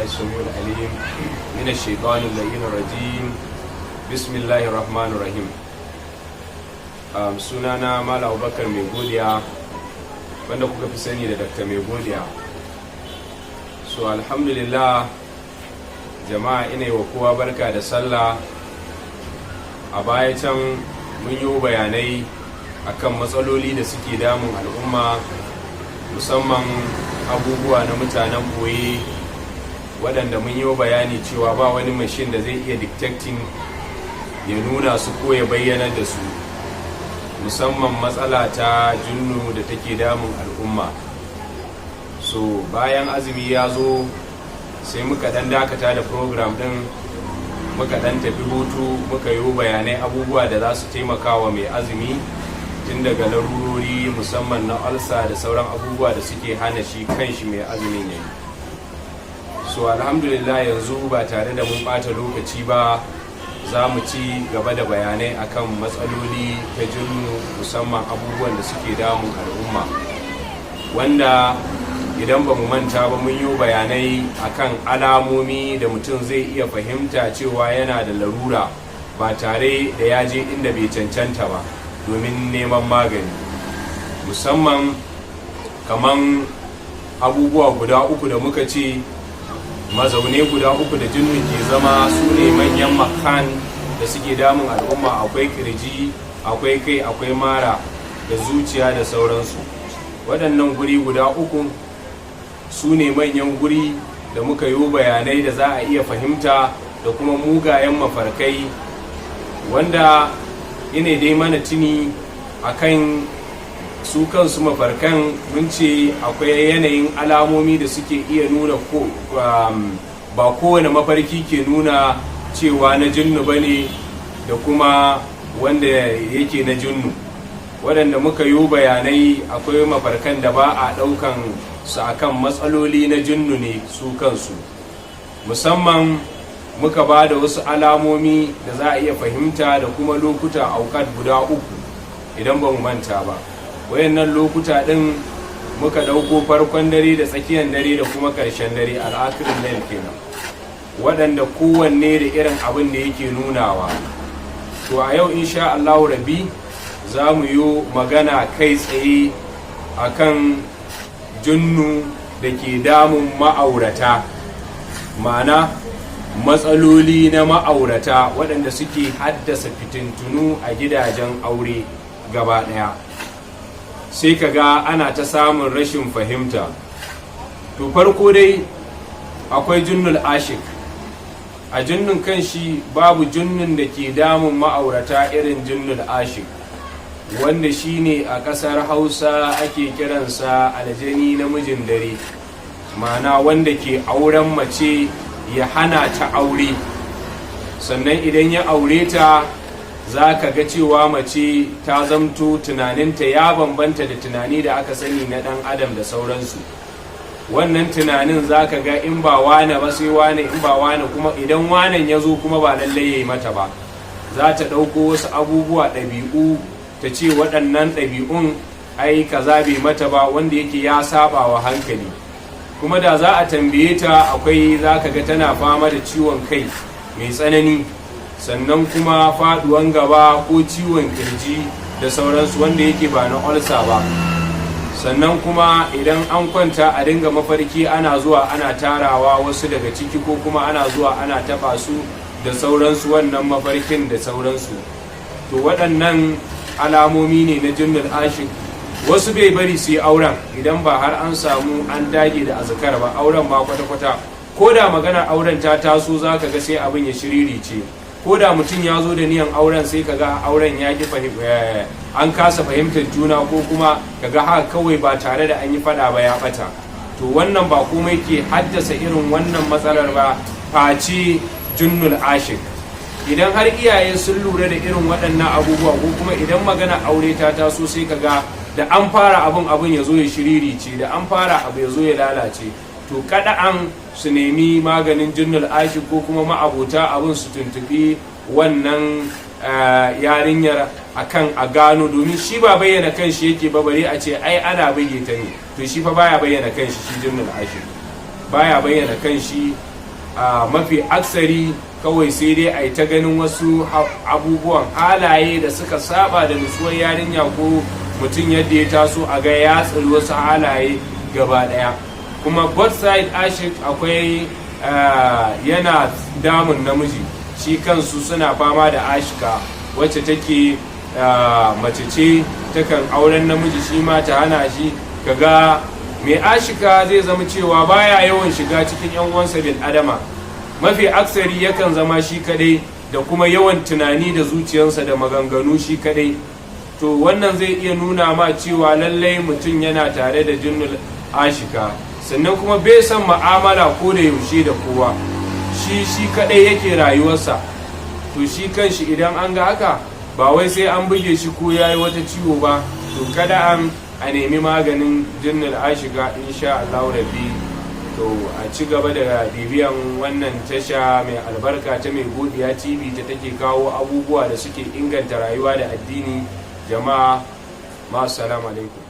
بالله السميع العليم من الشيطان اللعين الرجيم. بسم الله الرحمن الرحيم. Sunana Malam Abubakar Mai Godiya, wanda kuka fi sani da Dr. Mai Godiya. So alhamdulillah jama'a, ina yi wa kowa barka da sallah. A baya can mun yi bayanai akan matsaloli da suke damun al'umma, musamman abubuwa na mutanen boye, waɗanda mun yi bayani cewa ba wani machine da zai iya detecting ya nuna su ko ya bayyanar da su, musamman matsala ta junnu da take damun al'umma. So bayan azumi ya zo, sai muka ɗan dakata da program ɗin, muka ɗan tafi hutu, muka yi bayanai abubuwa da za su taimaka wa mai azumi, tun daga larurori musamman na ulcer da sauran abubuwa da suke hana shi kanshi mai azumin yayi. So alhamdulillah, yanzu ba tare da mun bata lokaci ba, za mu ci gaba da bayanai akan matsaloli ta jinnu, musamman abubuwan da suke damun al'umma, wanda idan ba mu manta ba, mun yi bayanai akan alamomi da mutum zai iya fahimta cewa yana da larura ba tare da ya je inda bai cancanta ba domin neman magani, musamman kaman abubuwa guda uku da muka ce mazaune guda uku da jinnu ke zama, su ne manyan makan da suke damun al'umma. Akwai kirji, akwai kai, akwai mara da zuciya da sauransu. Waɗannan guri guda uku su ne manyan guri da muka yi bayanai da za a iya fahimta, da kuma mugayen mafarkai, wanda ina dai mana tuni akan su kansu mafarkan. Mun ce akwai yanayin alamomi da suke iya nuna ko ba kowane mafarki ke nuna cewa na jinnu ba ne, da kuma wanda yake na jinnu, waɗanda muka yi bayanai. Akwai mafarkan da ba a ɗaukan su akan matsaloli na jinnu ne su kansu. Musamman muka ba da wasu alamomi da za a iya fahimta da kuma lokuta aukat guda uku, idan ba mu manta ba. Wayannan lokuta ɗin muka ɗauko farkon dare da tsakiyar dare da kuma ƙarshen dare, al'akirin lail kenan, waɗanda kowanne da irin abin da yake nunawa. To a yau, insha Allahu Rabbi, za mu yi magana kai tsaye akan junnu da ke damun ma'aurata, ma'ana matsaloli na ma'aurata waɗanda suke haddasa fitintunu a gidajen aure gaba ɗaya, sai ka ga ana ta samun rashin fahimta. To farko dai akwai junnul ashik. A junnun kanshi, babu junnun da ke damun ma'aurata irin junnul ashik, wanda shine a ƙasar Hausa ake kiransa aljani namijin dare, ma'ana wanda ke auren mace ya hana ta aure. Sannan idan ya aure ta, za ka ga cewa mace ta zamto tunaninta ya bambanta da tunani da aka sani na ɗan adam da sauransu. Wannan tunanin za ka ga in ba wane ba sai wane, in ba wane kuma, idan wanen ya zo kuma ba lallai ya yi mata ba. Za ta ɗauko wasu abubuwa, ɗabi'u, ta ce waɗannan ɗabi'un ai kaza bai mata ba, wanda yake ya saba wa hankali. Kuma da za a tambaye ta, akwai za ka ga tana fama da ciwon kai mai tsanani, sannan kuma faduwan gaba ko ciwon kirji da sauransu, wanda yake ba na ulcer ba. Sannan kuma idan an kwanta, a dinga mafarki ana zuwa ana tarawa wasu daga ciki, ko kuma ana zuwa ana taba su da sauransu, wannan mafarkin da sauransu. To waɗannan alamomi ne na jinnul ashik. Wasu bai bari su yi auren idan ba har an samu an dage da azkar ba. Auren ma kwata-kwata, ko da maganar auren ta taso, za ka ga sai abin ya shiriri ce. Ko da mutum ya zo da niyan auren, sai ka ga auren ya ki, an kasa fahimtar juna, ko kuma ka ga haka kawai ba tare da an yi fada ba ya bata. To wannan ba komai ke haddasa irin wannan matsalar ba face junnul ashik. Idan har iyaye sun lura da irin waɗannan abubuwa, ko kuma idan magana aure ta taso, sai ka ga da an fara abun, abun ya zo ya shiriri ce, da an fara abu ya zo ya lalace, to kada an su nemi maganin jinnul ashik, ko kuma ma'abota abun su tuntubi wannan yarinyar akan a gano, domin shi ba bayyana kanshi yake ba, bare a ce ai ana buge ta ne. To shi fa baya bayyana kanshi, shi jinnul ashik baya bayyana kanshi. A mafi aksari kawai sai dai a yi ta ganin wasu abubuwan halaye da suka saba da nutsuwar yarinya ko mutum yadda ya taso, a ga ya tsiri wasu halaye gaba daya. Kuma both side ashik akwai, yana damun namiji, shi kansu suna fama da ashika wacce take mace ce, takan auren namiji, shi ma ta hana shi. Kaga mai ashika zai zama cewa baya yawan shiga cikin yan uwansa bil adama, mafi aksari yakan zama shi kadai, da kuma yawan tunani da zuciyarsa da maganganu shi kadai. To wannan zai iya nuna ma cewa lallai mutum yana tare da jinnul ashika. Sannan kuma bai son ma'amala ko da yaushe da kowa, shi shi kadai yake rayuwarsa. To shi kanshi idan an ga haka, ba wai sai an buge shi ko yayi wata ciwo ba, to kada an a nemi maganin jinnul ashika, insha Allah Rabbi. To a ci gaba da bibiyan wannan tasha mai albarka ta Mai Godiya TV ta take kawo abubuwa da suke inganta rayuwa da addini. Jama'a, ma alaikum.